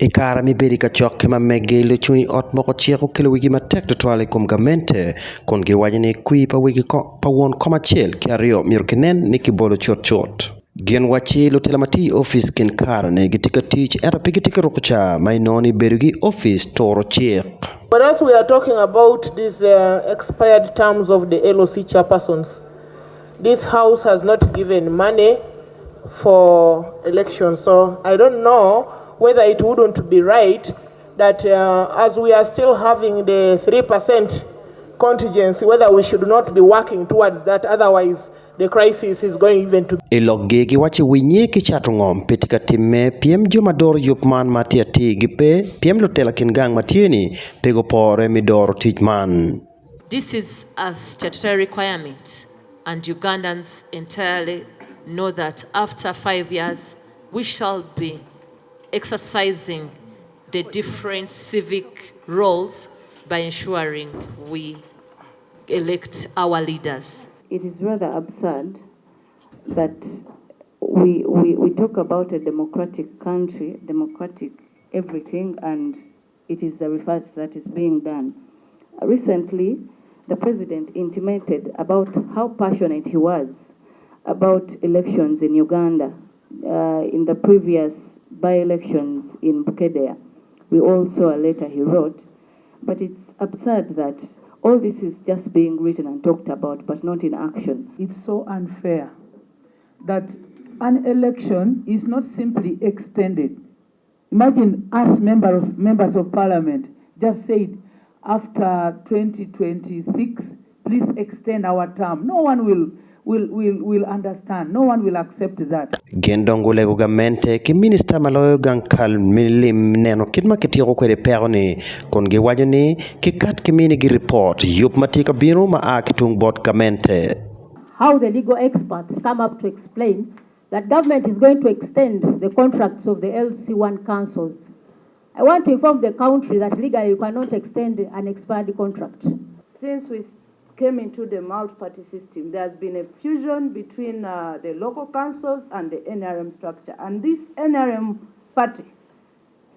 I kare me bedo i kacokke ma mege, lucung i ot moko cik okelo wigi matek tutwal i kom gamente kun giwaco ni kwir pa won kom acel ki aryo myero kinen ni kibolo cutcut. Gin wacci lutela ma tye i opic kin kare-ni gitye ka tic ento pe gitye ki ruko ca ma inongo ni bedogi i opic turo cik. Whereas we are talking about these expired terms of the LOC chairpersons, this house has not given money for elections so I don't know whether it wouldn't be right that as we are still having the 3% contingency whether we should not be working towards that otherwise the crisis is going even to I lokgi giwaco winye ki cato ngom pe tye ka timme pien jo ma doro yub man ma tye atir gipe pien lutela kin gang ma tye-ni pe gupore me doro tic man. This is a statutory requirement and Ugandans entirely know that after 5 years we shall be exercising the different civic roles by ensuring we elect our leaders. It is rather absurd that we talk about a democratic country, democratic everything, and it is the reverse that is being done. Recently, the president intimated about how passionate he was about elections in Uganda. In the previous by-elections in Bukedea, we all saw a letter he wrote, but it's absurd that all this is just being written and talked about, but not in action. It's so unfair that an election is not simply extended. Imagine us members of parliament just said after 2026, please extend our term. No one will understand. No one will accept that. Gin dong gulego gamente ki minista ma loyo gang kal me lim neno kit ma kityeko kwede peko-ni kun giwaco ni kikat ki minigi ripot yub ma tye ka bino ma a ki tung bot gamente. How the legal experts come up to explain that government is going to extend the contracts of the LC1 councils. I want to inform the country that legally you cannot extend an expired contract. Since we came into the multi-party system, there has been a fusion between the local councils and the NRM structure. And this NRM party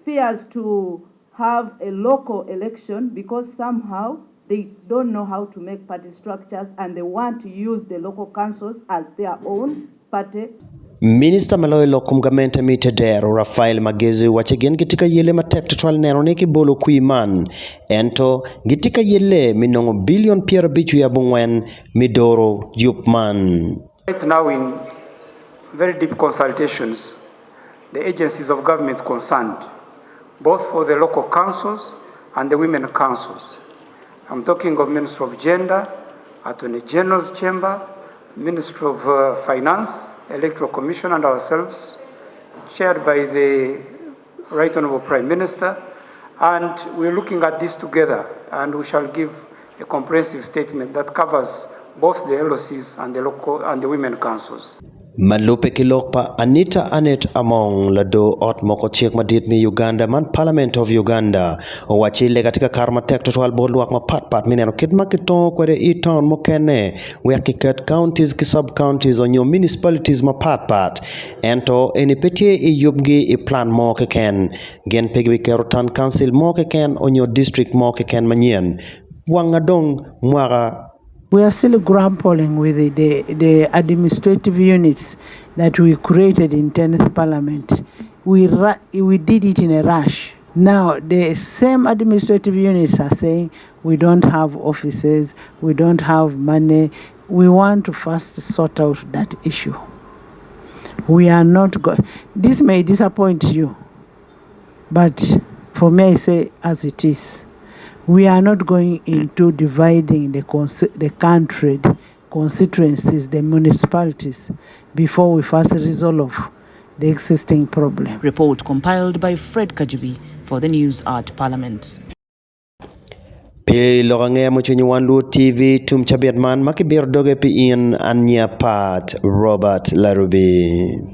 fears to have a local election because somehow they don't know how to make party structures and they want to use the local councils as their own party. Minista ma loyo lok kom gamente me tedero Raphael Magezi waco gin gitye ka yelle matek tutwal neno ni kibolo kwir man ento gitye ka yelle me nongo bilion 54 me doro yub man. Right now in very deep consultations, the agencies of government concerned, both for the local councils and the women councils. I'm talking of Ministry of Gender, Attorney General's Chamber, Ministry of Finance, Electoral Commission and ourselves, chaired by the Right Honorable Prime Minister, and we're looking at this together and we shall give a comprehensive statement that covers both the LOCs and the local and the women councils. Ma lubbe ki lok pa Anita Annet Among lador ot moko cik madit me Uganda man Parliament of Uganda owacci lega tye ka kato matek tutwal bot lwak mapatpat me neno kit ma kitongo kwede i taun mukene wek kiket counties ki sub counties onyo municipalities mapatpat ento eni pe tye i yubgi i plan mo keken gin pe gibiketo town council mo keken onyo district mo keken manyen wanga dong mwaka. We are still grappling with the administrative units that we created in 10th Parliament. We did it in a rush. Now, the same administrative units are saying we don't have offices, we don't have money. We want to first sort out that issue. We are not going. This may disappoint you, but for me, I say as it is. We are not going into dividing the country, the constituencies, the municipalities, before we first resolve the existing problem. Report compiled by Fred Kajubi for the news at Parliament. Pi lok angeya mucwiny wan Luo TV tum cabit man ma kibiro doge pi in an nya Pat Robert Larubi.